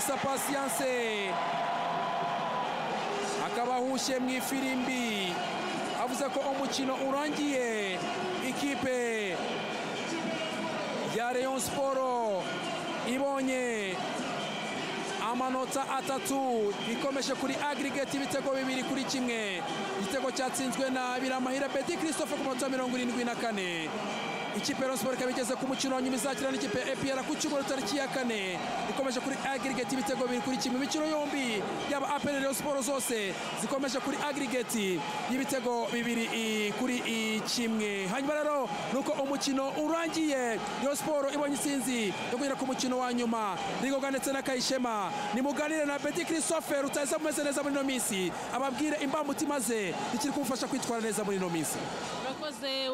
Kalisa Patience akaba ahushye mu ifirimbi, avuze ko umukino urangiye. Ikipe ya Rayon Sport ibonye amanota 3, ikomeje kuri aggregate ibitego 2-1. Igitego cyatsinzwe na Biramahire Abedi Christophe ku munota 74. Ikipe ya Rayon Sport ikaba igeze ku mukino wa nyuma izakina n'ikipe ya APR ku cyumweru tariki ya 4, ikomeje kuri aggregate ibitego 2-1. Imikino yombi yaba APR Rayon Sport zose zikomeje kuri aggregate y'ibitego 2-1. Hanyuma rero nuko umukino urangiye, Rayon Sport ibonye intsinzi yo kugera ku mukino wa nyuma. Rigoga ndetse na Kayishema, nimuganire na Abedi Christophe rutaza mumeze neza muri ino minsi, ababwire imbamutima ze ikiri kumufasha kwitwara neza muri ino minsi.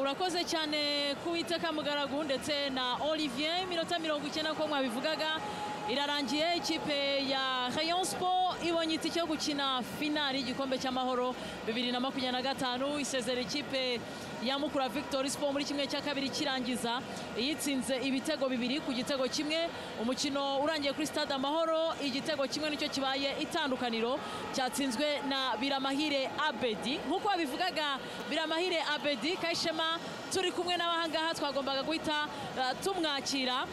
Urakoze cyane kuwiteka Mugaragu ndetse na Olivier. Iminota 90 ko mwabivugaga irarangiye. Ikipe ya Rayon Sport ibonye itike yo gukina finali y'igikombe cy'amahoro 2025, isezera ikipe ya Mukura Victory Sport muri 1/2 kirangiza, iyitsinze ibitego 2-1. Umukino urangiye kuri Stade Amahoro, igitego kimwe nicyo kibaye itandukaniro, cyatsinzwe na Biramahire Abedi. Nkuko babivugaga, Biramahire Abedi Kayishema turi kumwe n'abahangaha, twagombaga guhita tumwakira.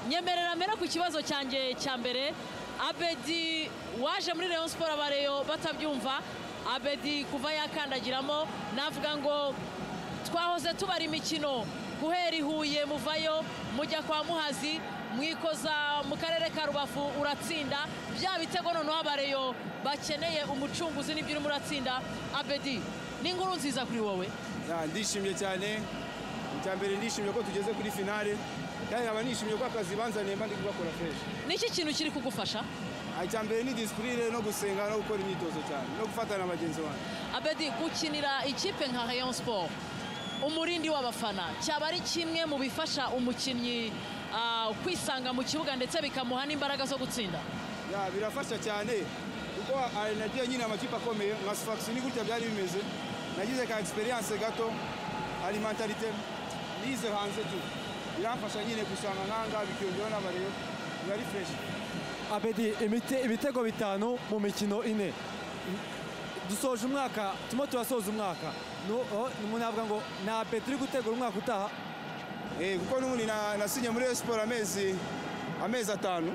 Nyemerera mbere ku kibazo cyanjye cya mbere, Abedi waje muri Rayon Sport abareyo batabyumva, Abedi kuva yakandagiramo navuga ngo twahoze tubara imikino guhera i Huye muvayo mujya kwa Muhazi mwikoza mu karere ka Rubavu uratsinda, bya bitego noneho abareyo bakeneye umucunguzi nibyo urimo uratsinda. Abedi, ni inkuru nziza kuri wowe. Ndishimye cyane, icya mbere ndishimye ko tugeze kuri finale, kandi nkaba nishimye ko akazi banzaniye mba ndi kugakora fresh. Niki kintu kiri kugufasha? Icya mbere ni discipline no gusenga no gukora imyitozo cyane no gufatana na bagenzi banjye. Abedi, gukinira ikipe nka Rayon Sport, umurindi w'abafana, cyaba ari kimwe mu bifasha umukinnyi kwisanga mu kibuga ndetse bikamuha n'imbaraga zo gutsinda? Birafasha cyane kuko nagiye nyine amakipe akomeye nka Sfax ni gutya byari bimeze, nagize ka experience gato, ari mentalite nize hanze tu, biramfasha nyine gusanga nkanga bikiyongeraho n'abareyo biba fresh. Abedi, ibitego 5 mu mikino 4, dusoje umwaka, turimo turasoza umwaka, umuntu avuga ngo ni Abedi uri gutegura umwaka utaha? Kuko n'ubundi nasinye muri Rayon Sport amezi 5,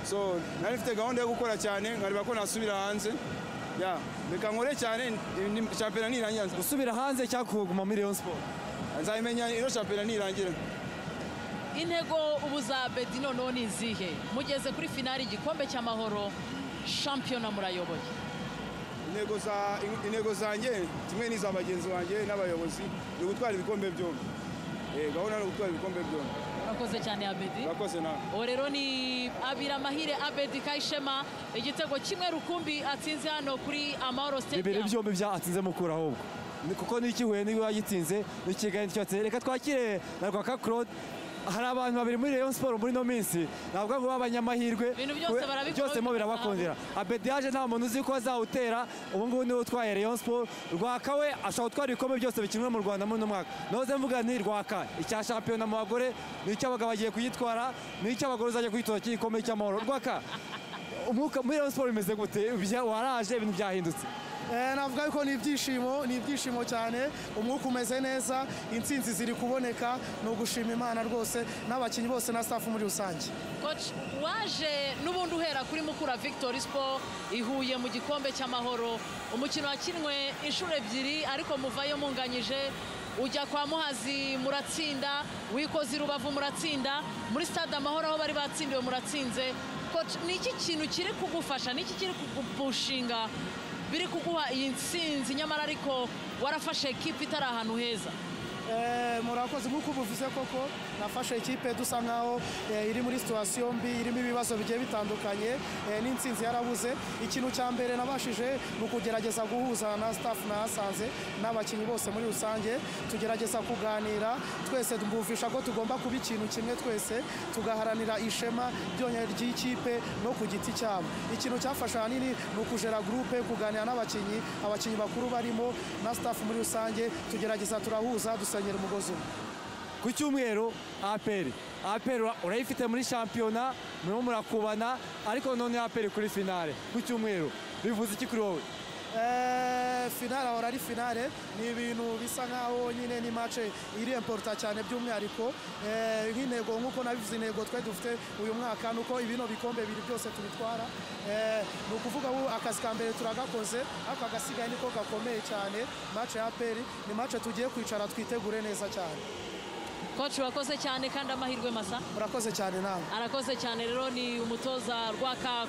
so nari mfite gahunda yo gukora cyane nkareba ko nasubira hanze. Reka nkore cyane shampiyona nirangira. Gusubira hanze cyangwa kuguma muri Rayon Sport? Nzabimenya ino shampiyona nirangira. Intego ubu za Abedi noneho ni izihe? Mugeze kuri finali igikombe cy'amahoro, shampiyona murayoboye. Intego zanjye kimwe n'iza bagenzi banjye n'abayobozi ni ugutwara ibikombe byombi. Gahunda ni ugutwara ibikombe byombi. Urakoze cyane Abedi. Urakoze nawe. Uwo rero ni Abiramahire Abedi Kayishema, igitego kimwe rukumbi atsinze hano kuri Amahoro Stadium. Bibiri byombi byatsinze Mukura ahubwo, kuko n'iki Huye niwe yagitsinze, n'Ikigali nicyo yatsinze. Reka twakire na Rwaka Claude. Hari abantu babiri muri Rayon Sport muri no minsi navuga ngo b'abanyamahirwe, byose mo birabakundira. Abedi yaje nta muntu uzi ko azawutera, ubu ngubu niwe utwaye Rayon Sport. Rwaka we ashobora gutwara ibikombe byose bikinwa mu Rwanda muri uno mwaka. Nahoze mvuga nti Rwaka icya shampiyona mu bagore n'icy'abagabo bagiye kuyitwara, n'icy'abagore uzajya kuyitwara cy'igikombe cy'amahoro. Rwaka, umwuka muri Rayon Sport bimeze gute? Waraje ibintu byahindutse? Navuga yuko ni ibyishimo, ni ibyishimo cyane, umwuka umeze neza, intsinzi ziri kuboneka, ni ugushima Imana rwose n'abakinnyi bose na staff muri rusange. Coach, waje n'ubundi uhera kuri Mukura Victory Sport ihuye mu gikombe cy'amahoro, umukino wakinwe inshuro 2 ariko muvayo munganyije, ujya kwa Muhazi muratsinda, wikoze Rubavu muratsinda, muri Stade Amahoro aho bari batsindiwe muratsinze. Coach, ni iki kintu kiri kugufasha, ni iki kiri kugupushinga biri kuguha iyi ntsinzi nyamara ariko warafashe ekipe itari ahantu heza? Murakoze. Nk'uko ubuvuze koko nafashe ikipe dusa nkaho iri muri situation mbi, irimo ibibazo bigiye bitandukanye, n'intsinzi yarabuze. Ikintu cya mbere nabashije ni ukugerageza guhuza na staff nahasanze n'abakinnyi bose muri rusange, tugerageza kuganira twese, mbumvisha ko tugomba kuba ikintu kimwe twese, tugaharanira ishema ryonyine ry'ikipe no ku giti cyabo. Ikintu cyafasha ahanini ni ukujera groupe, kuganira n'abakinnyi, abakinnyi bakuru barimo na staff muri rusange, tugerageza turahuza, dusenyera umugozi umwe. Ku cyumweru APR urayifite muri shampiyona, murimo murakubana, ariko none APR kuri finale ku cyumweru bivuze iki kuri wowe? Finale ahora ari finale, ni ibintu bisa nkaho nyine ni match iri important cyane by'umwihariko. Nk'intego nk'uko nabivuze, intego twe dufite uyu mwaka nuko ibino bikombe bibiri byose tubitwara. Ni ukuvuga ubu akazi ka mbere turagakoze, ariko agasigaye niko gakomeye cyane. Match ya APR ni match tugiye kwicara twitegure neza cyane. Coach wakoze cyane kandi amahirwe masa. Murakoze cyane nawe. Arakoze cyane rero ni umutoza Rwaka.